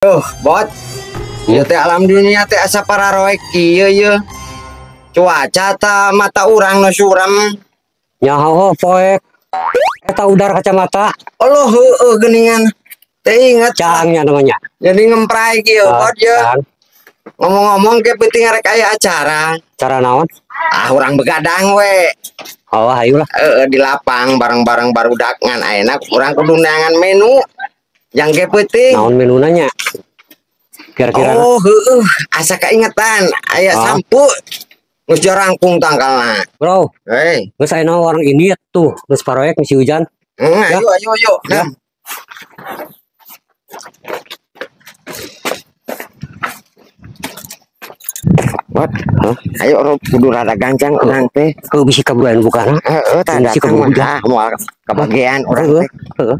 Tuh, bot. Ya teh alam dunia teh asa pararoek kieu ye. Cuaca ta mata urang nu suram. Nyaho poek. Eta udar kacamata. Allah heueuh geuningan. Teh inget cangnya namanya. Jadi ngemprai kieu bot ye. Ngomong-ngomong ke penting arek aya acara. Acara naon? Ah urang begadang we. Oh ayolah. Heeh di lapang bareng-bareng barudak ngan ayeuna urang kudu neangan menu. Yang ke penting. Naon menuna nya? Kira-kira. Oh, heueuh, asa kaingetan aya sampu. Geus jarangkung tangkalna. Bro. Hei. Geus ayeuna orang ini tuh, geus paroek misi hujan. Ayo ayo ayo. Ya. What? Huh? Ayo kudu rada gancang urang teh. Keu bisi kaburuan bukana. Heeh, tah bisi datang mah moal kabagean urang teh. Heeh.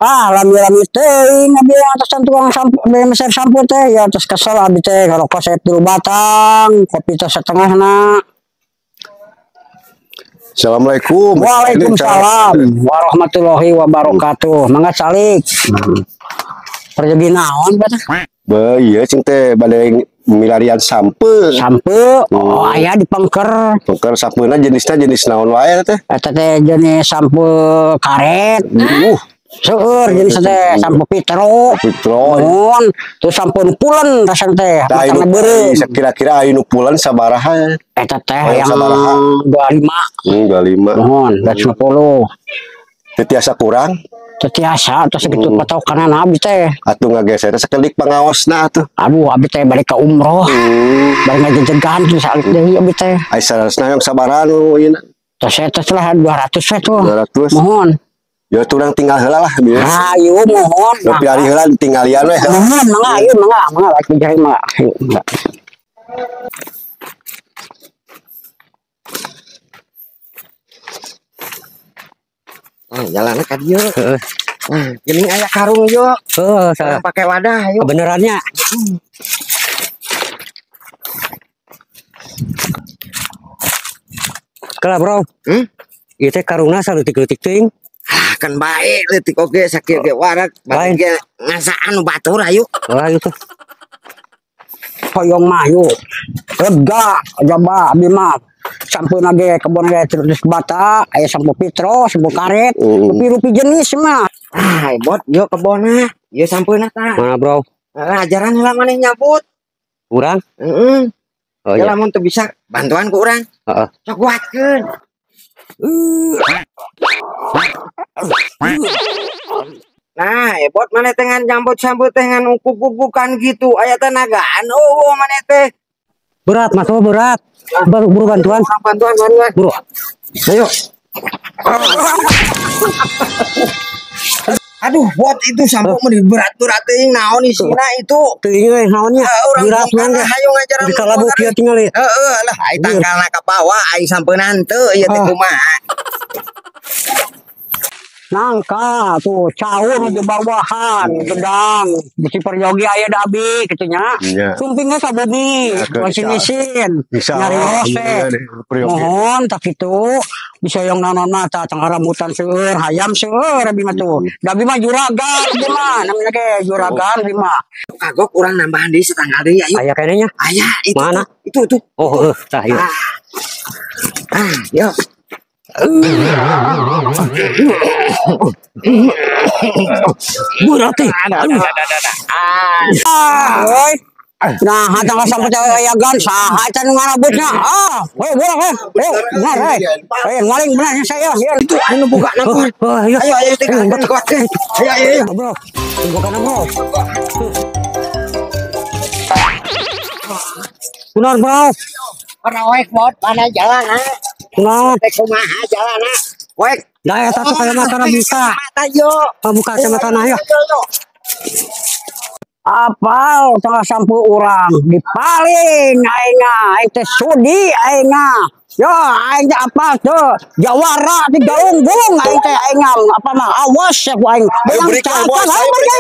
Ah, lami-lami teh, abi atasan tukang sampo, meser sampo teh, ya terus kesel abi teh, ngerokok saya 3 batang, kopi teh setengah na. Assalamualaikum. Waalaikumsalam warahmatullahi wabarakatuh. Mangga salik. Pergi naon Pak? Be, iya cing teh bade milarian sampe. Sampe? Oh, aya di pengker. Pengker sampeuna jenisnya jenis naon wae teh? Eta teh jenis sampe karet. Seueur jenis teh sampo pitro. Pitro. Mun, terus sampo nu pulen rasana teh. Matangna beureum. Kira-kira aya nu pulen sabaraha? Eta teh yang 25. 25. Mohon, 250. Teu tiasa kurang? Teu tiasa, tos sakitu patokanana abdi teh. Atuh ngageser sakedik pangaosna atuh. Aduh, abdi teh balik ka umroh. Balik ngajejegan tuh salik deui abdi teh. Ai saleresna yang sabaraha nu ieu? Tos eta lah 200 we tuh. 200. Mohon. Ya turang tinggal heula lah bieu. Ayo mohon. Nepi ari heula tinggalian we. Mohon mangga ayo mangga mangga balik jahe mangga. Ayo mangga. Ah, jalanna ka dieu. Heeh. Nah, geuning aya karung yo. Heeh, salah pakai wadah ayo. Kebenarannya. Kela bro. Ieu teh karungna saleutik-leutik teuing. Ah, kan baik leutik oge sakieu ge warak bari ge ngasaan batur ayo. Ayo tuh. Hoyong mah yuk. Lega jaba abi mah. Sampeuna ge kebon ge terus bata, aya sampo pitro, sampo karet, rupi-rupi jenis mah. Ah, bot yo kebonna, ieu sampeuna tah. Mana bro? Ajaran heula maneh nyabut. Urang? Heeh. Oh, iya. Lamun teu bisa bantuan ku urang. Heeh. Sok kuatkeun. Nah, bot maneh teh ngan nyambut-sambut teh ngan ukuk-ukukan gitu, aya tenagaan. Oh, maneh teh. Berat, Mas, oh, berat. Baru buru bantuan. Bantuan, bantuan. Buru. Ayo. Aduh, bot itu sampo mah berat-berat teuing naon isina itu. Teuing euy naonnya? Berat mah hayu ngajaran. Di kalabuk ieu tingali. Heeh, lah ai tangkalna ka bawah, ai sampeuna henteu ieu teh kumaha. Nangka tuh caur di bawahan gedang bisi peryogi aya da abi kitu nya. Sumpingna sabumi isin-isin nyari rose. Mohon tak kitu bisa yang naon mah tah tangga rambutan seueur hayam seueur abi mah tuh. Da abi mah juragan abi mah namina ge juragan abi mah. Kagok urang nambahan deui satanggal deui ayo. Aya keneh nya? Aya itu. Mana? Itu tuh. Oh heuh tah ieu. Ah, yo. Berat teh. Aduh. Ah, nah, hatang sampai ayagan saha eta nu ngarabutna. Ah, we bola we. Benar we. Ngaling benar saya. Itu anu buka nangkul. Ayo ayo tinggal kuatkeun. Ayo ayo ayo. Bro. Buka bro. Benar, bro. Paraoek bot mana jalan ha. Nah, kumaha jalanna? Wek. Da eta tuh kacamata buka. Mata yo. Buka kacamata yo. Apal tengah sampu urang dipaling aing aing teh sudi aing. Yo aing teh apal tuh jawara di galunggung aing teh aing apa mah awas ya ku aing. Ayo berikan bos. Ayo berikan.